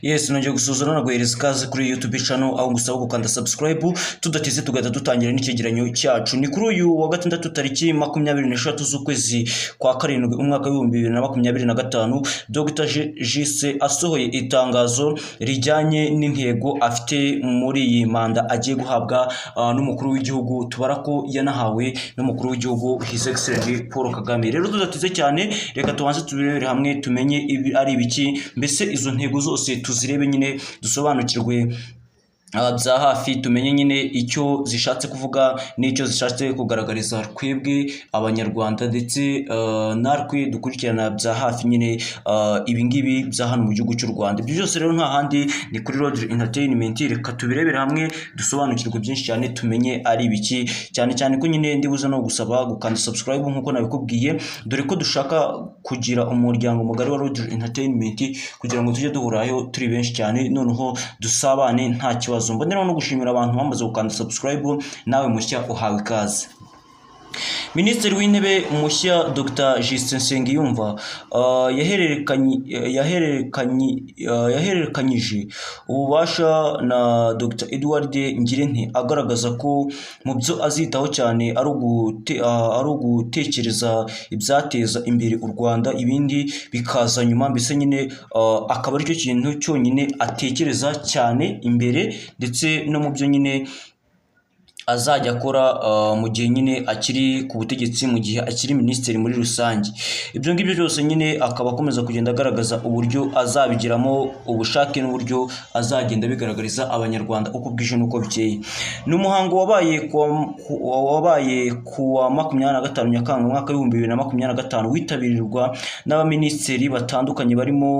Yes, nongeye gusuhuza no guhereza ikaze kuri YouTube channel, aho ngusaba gukanda subscribe. Tudateze tugahita dutangira n'icyegeranyo cyacu. Ni kuri uyu wa gatandatu, tariki 23 z'ukwezi kwa karindwi, umwaka wa 2025, Dr. Justin asohoye itangazo rijyanye n'intego afite muri iyi manda agiye guhabwa n'umukuru w'igihugu, tubara ko yanahawe n'umukuru w'igihugu, His Excellency Paul Kagame. Rero tudateze cyane, reka tubanze tubirebere hamwe, tumenye ibi ari ibiki, mbese izo ntego zose tuzirebe nyine, dusobanukirwe bya hafi, tumenye nyine icyo zishatse kuvuga n'icyo zishatse kugaragariza twebwe Abanyarwanda, ndetse natwe dukurikirana bya hafi nyine ibi ngibi bya hano mu gihugu cy'u Rwanda. Ibyo byose rero nta handi ni kuri Road Entertainment. Reka tubirebere hamwe, dusobanukirwe byinshi cyane, tumenye ari ibiki, cyane cyane ko nyine ndibuze no gusaba gukanda subscribe nk'uko nabikubwiye, dore ko dushaka kugira umuryango mugari wa Road Entertainment kugira ngo tujye duhurayo turi benshi cyane, noneho dusabane nta kibazo. Mboneraho no gushimira abantu bamaze gukanda subscribe. Nawe mushya, uhawe ikaze. Minisitiri w'Intebe mushya Dr Justin Nsengiyumva yahererekanyije ububasha na Dr Edouard Ngirente, agaragaza ko mu byo azitaho cyane ari ugutekereza ibyateza imbere u Rwanda, ibindi bikaza nyuma. Mbese nyine akaba aricyo kintu cyonyine atekereza cyane imbere, ndetse no mu byo nyine azajya akora mu gihe nyine akiri ku butegetsi, mu gihe akiri minisitiri muri rusange. Ibyo ngibyo byose nyine akaba akomeza kugenda agaragaza uburyo azabigiramo ubushake n'uburyo azagenda abigaragariza Abanyarwanda uko bwije n'uko bukeye. Ni umuhango wabaye ku wa 25 Nyakanga, umwaka wa 2025, witabirwa n'abaminisitiri batandukanye barimo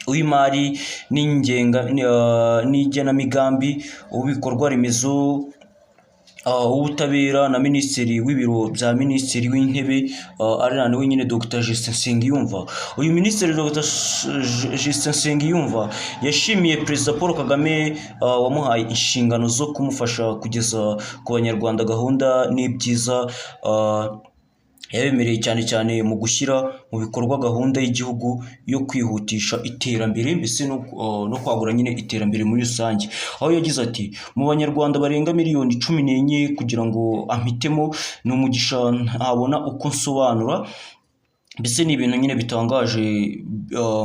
uw'imari n'ingenga n'igenamigambi, uw'ibikorwa remezo, uw'ubutabera na minisitiri w'ibiro bya minisitiri w'intebe, ari nawe nyine Dr Justin Nsengiyumva. Uyu minisitiri Dr Justin Nsengiyumva yashimiye Perezida Paul Kagame wamuhaye inshingano zo kumufasha kugeza ku Banyarwanda gahunda n'ibyiza yabemereye, cyane cyane mu gushyira mu bikorwa gahunda y'igihugu yo kwihutisha iterambere, mbese no kwagura nyine iterambere muri rusange, aho yagize ati: "Mu Banyarwanda barenga miliyoni 14, kugira ngo ampitemo ni umugisha ntabona uko nsobanura. Mbese ni ibintu nyine bitangaje,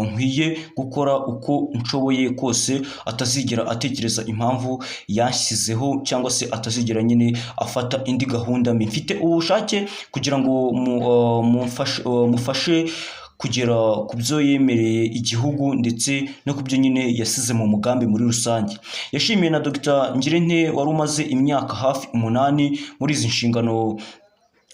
nkwiye gukora uko nshoboye kose atazigera atekereza impamvu yanshyizeho, cyangwa se atazigera nyine afata indi gahunda mbi. Mfite ubushake kugira ngo mufashe kugera ku byo yemereye igihugu, ndetse no ku byo nyine yasize mu mugambi muri rusange." Yashimiye na Dr Ngirente wari umaze imyaka hafi 8 muri izi nshingano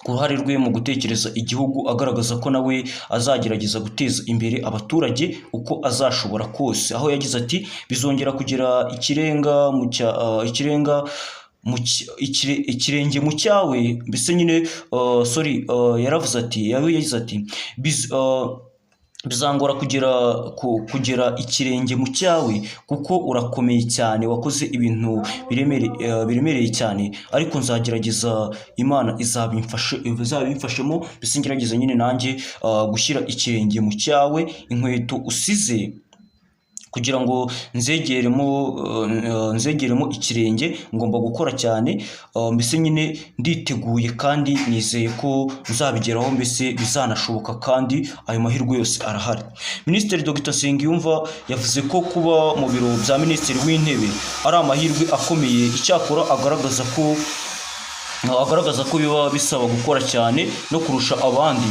ku ruhare rwe mu gutekereza igihugu, agaragaza ko nawe azagerageza guteza imbere abaturage uko azashobora kose, aho yagize ati: "Bizongera kugira ikirenga mu cya ikirenga mu ikirenge mu cyawe." Mbese nyine sorry, yaravuze ati, yagize ati: "Bizangora kugera ikirenge mu cyawe kuko urakomeye cyane, wakoze ibintu biremereye cyane, ariko nzagerageza, Imana izabimfashemo, mbese ngerageza nyine nanjye gushyira ikirenge mu cyawe, inkweto usize kugira ngo nzegeremo ikirenge ngomba gukora cyane. Mbese nyine nditeguye kandi nizeye ko nzabigeraho, mbese bizanashoboka kandi ayo mahirwe yose arahari." Minisitiri Dr Nsengiyumva yavuze ko kuba mu biro bya Minisitiri w'Intebe ari amahirwe akomeye, icyakora agaragaza ko biba bisaba gukora cyane no kurusha abandi,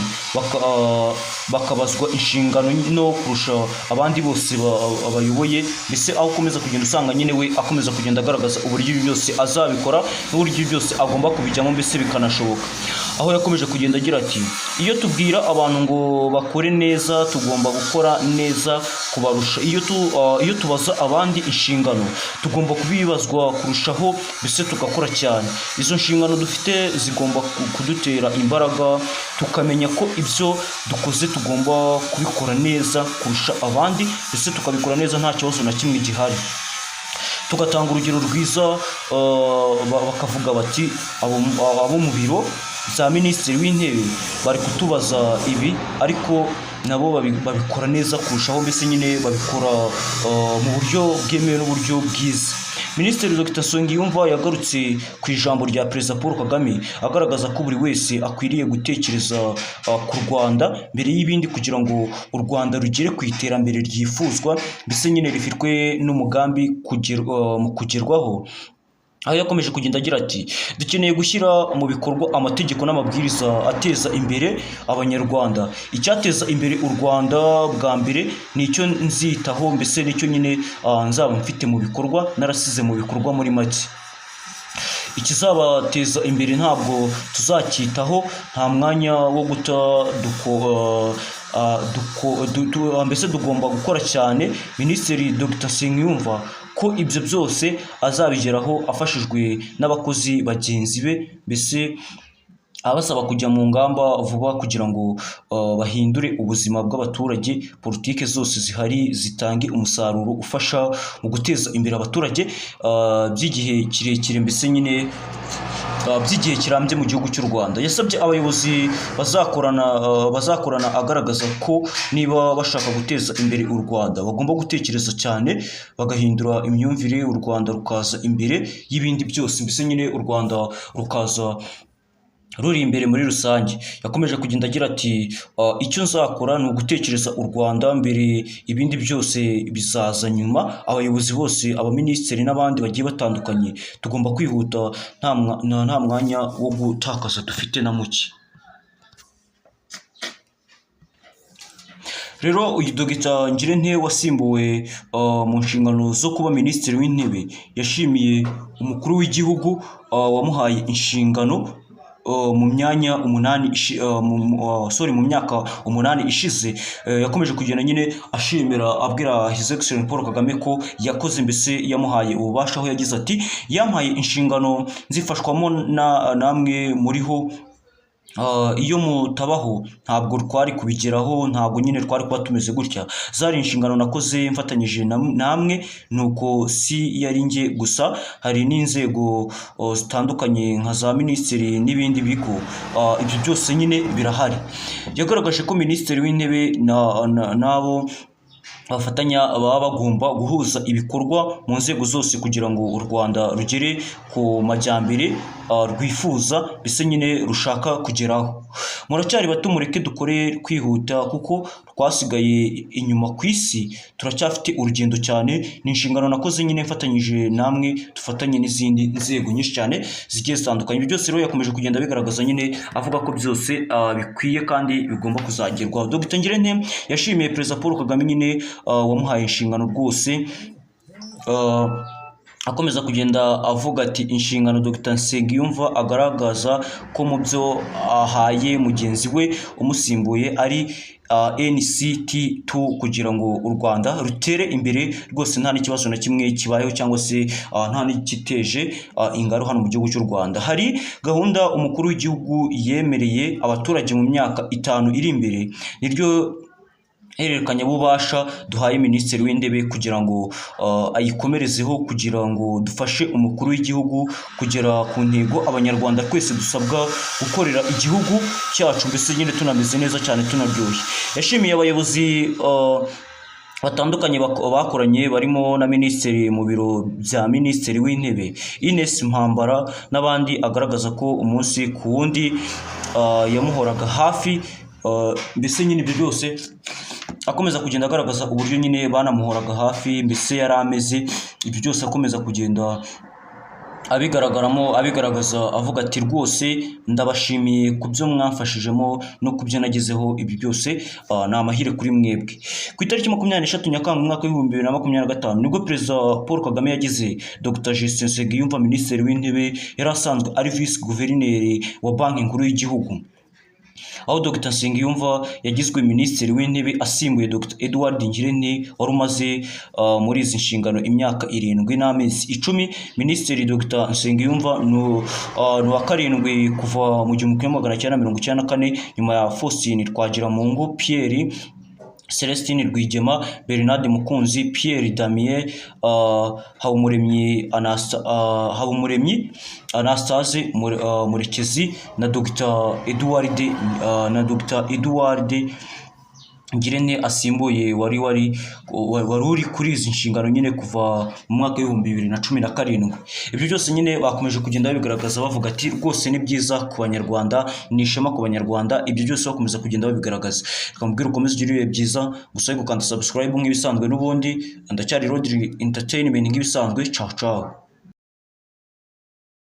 bakabazwa inshingano no kurusha abandi bose bayoboye. Mbese aho ukomeza kugenda usanga nyine we akomeza kugenda agaragaza uburyo ibi byose azabikora n'uburyo ibi byose agomba kubijyamo, mbese bikanashoboka, aho yakomeje kugenda agira ati: "Iyo tubwira abantu ngo bakore neza, tugomba gukora neza kubarusha. Iyo tubaza abandi inshingano, tugomba kubibazwa kurushaho, mbese tugakora cyane. Izo nshingano dufite zigomba kudutera imbaraga, tukamenya ko ibyo dukoze tugomba kubikora neza kurusha abandi, mbese tukabikora neza nta kibazo na kimwe gihari, tugatanga urugero rwiza, bakavuga bati abo mu biro bya minisitiri w'intebe bari kutubaza ibi, ariko nabo babikora neza kurushaho, mbese nyine babikora mu buryo bwemewe n'uburyo bwiza. Minisitiri Dr Nsengiyumva yagarutse ku ijambo rya Perezida Paul Kagame, agaragaza ko buri wese akwiriye gutekereza ku Rwanda mbere y'ibindi kugira ngo u Rwanda rugere ku iterambere ryifuzwa, mbese nyine rifitwe n'umugambi mu kugerwaho, aho yakomeje kugenda agira ati: "Dukeneye gushyira mu bikorwa amategeko n'amabwiriza ateza imbere Abanyarwanda. Icyateza imbere u Rwanda bwa mbere nicyo nzitaho, mbese nicyo nyine nzaba mfite mu bikorwa, narasize mu bikorwa. Muri make, ikizabateza imbere ntabwo tuzacyitaho. Nta mwanya wo guta, duko, ah, duko, du, du, mbese tugomba gukora cyane." Minisitiri Dr Nsengiyumva ko ibyo byose azabigeraho afashijwe n'abakozi bagenzi be, mbese abasaba kujya mu ngamba vuba kugira ngo bahindure ubuzima bw'abaturage, politike zose zihari zitange umusaruro ufasha mu guteza imbere abaturage by'igihe kirekire, mbese nyine by'igihe kirambye mu gihugu cy'u Rwanda. Yasabye abayobozi bazakorana, agaragaza ko niba bashaka guteza imbere u Rwanda bagomba gutekereza cyane, bagahindura imyumvire, u Rwanda rukaza imbere y'ibindi byose, mbese nyine u Rwanda rukaza ruri imbere muri rusange. Yakomeje kugenda agira ati: "Icyo nzakora ni ugutekereza u Rwanda mbere, ibindi byose bizaza nyuma. Abayobozi bose, abaminisitiri n'abandi bagiye batandukanye, tugomba kwihuta, nta mwanya wo gutakaza dufite na muke." Rero uyu Dr Ngirente wasimbuwe mu nshingano zo kuba Minisitiri w'Intebe yashimiye umukuru w'igihugu wamuhaye inshingano mu myanya 8 sorry, mu myaka 8 ishize. Yakomeje kugenda nyine ashimira, abwira His Excellency Paul Kagame ko yakoze, mbese yamuhaye ububasha, aho yagize ati: "Yampaye inshingano nzifashwamo na namwe muriho. Iyo mutabaho ntabwo twari kubigeraho, ntabwo nyine twari kuba tumeze gutya. Zari inshingano nakoze mfatanyije namwe, nuko si yari njye gusa, hari n'inzego zitandukanye nka za minisitiri n'ibindi bigo. Ibyo byose nyine birahari." Yagaragaje ko Minisitiri w'Intebe n'abo bafatanya baba bagomba guhuza ibikorwa mu nzego zose kugira ngo u Rwanda rugere ku majyambere rwifuza, mbese nyine rushaka kugeraho. "Muracyari bato, mureke dukore kwihuta kuko twasigaye inyuma ku isi, turacyafite urugendo cyane. Ni inshingano nakoze nyine mfatanyije namwe, dufatanye n'izindi nzego nyinshi cyane zigiye zitandukanye." Ibyo byose rero yakomeje kugenda bigaragaza nyine, avuga ko byose bikwiye kandi bigomba kuzagerwaho. Dr Ngirente yashimiye Perezida Paul Kagame nyine wamuhaye inshingano rwose, akomeza kugenda avuga ati: "Inshingano Dr Nsengiyumva agaragaza ko mu byo ahaye mugenzi we umusimbuye ari NCT2 kugira ngo u Rwanda rutere imbere rwose, nta n'ikibazo na kimwe kibayeho cyangwa se nta n'igiteje ingaruka hano mu gihugu cy'u Rwanda. Hari gahunda umukuru w'igihugu yemereye abaturage mu myaka 5 iri imbere, niryo hererekanyabubasha duhaye Minisitiri w'Intebe kugira ngo ayikomerezeho, kugira ngo dufashe umukuru w'igihugu kugera ku ntego. Abanyarwanda twese dusabwa gukorera igihugu cyacu, mbese nyine tunameze neza cyane, tunaryoshye." Yashimiye abayobozi batandukanye bakoranye, barimo na Minisitiri mu biro bya Minisitiri w'Intebe Ines Mpambara n'abandi, agaragaza ko umunsi ku wundi yamuhoraga hafi, mbese nyine ibyo byose akomeza kugenda agaragaza uburyo nyine banamuhoraga hafi, mbese yari ameze, ibyo byose akomeza kugenda abigaragaramo, abigaragaza avuga ati: "Rwose ndabashimiye ku byo mwamfashijemo no ku byo nagezeho, ibi byose ni amahire kuri mwebwe." Ku itariki 23 Nyakanga umwaka w'2025 nibwo Perezida Paul Kagame yagize Dr Justin Nsengiyumva Minisitiri w'Intebe. Yari asanzwe ari Visi Guverineri wa Banki Nkuru y'Igihugu, aho Dr Nsengiyumva yagizwe Minisitiri w'Intebe asimbuye Dr Edouard Ngirente wari umaze muri izi nshingano imyaka 7 n'amezi 10. Minisitiri Dr Nsengiyumva ni uwa karindwi kuva mu 1994, nyuma ya Faustin Twagiramungu, Pierre Celestin Rwigema, Bernard Mukunzi, Pierre Damien Habumuremyi Anastase Murekezi na Dr Edouard Ngirente asimbuye wari uri kuri izi nshingano nyine kuva mu mwaka w'2017. Ibyo byose nyine bakomeje kugenda babigaragaza, bavuga ati rwose ni byiza ku Banyarwanda, ni ishema ku Banyarwanda. Ibyo byose bakomeza kugenda babigaragaza. Reka mubwire ukomeze ugire ibihe byiza, gusa gukanda subscribe nk'ibisanzwe. N'ubundi ndacyari Rodri Entertainment nk'ibisanzwe. Ciao ciao.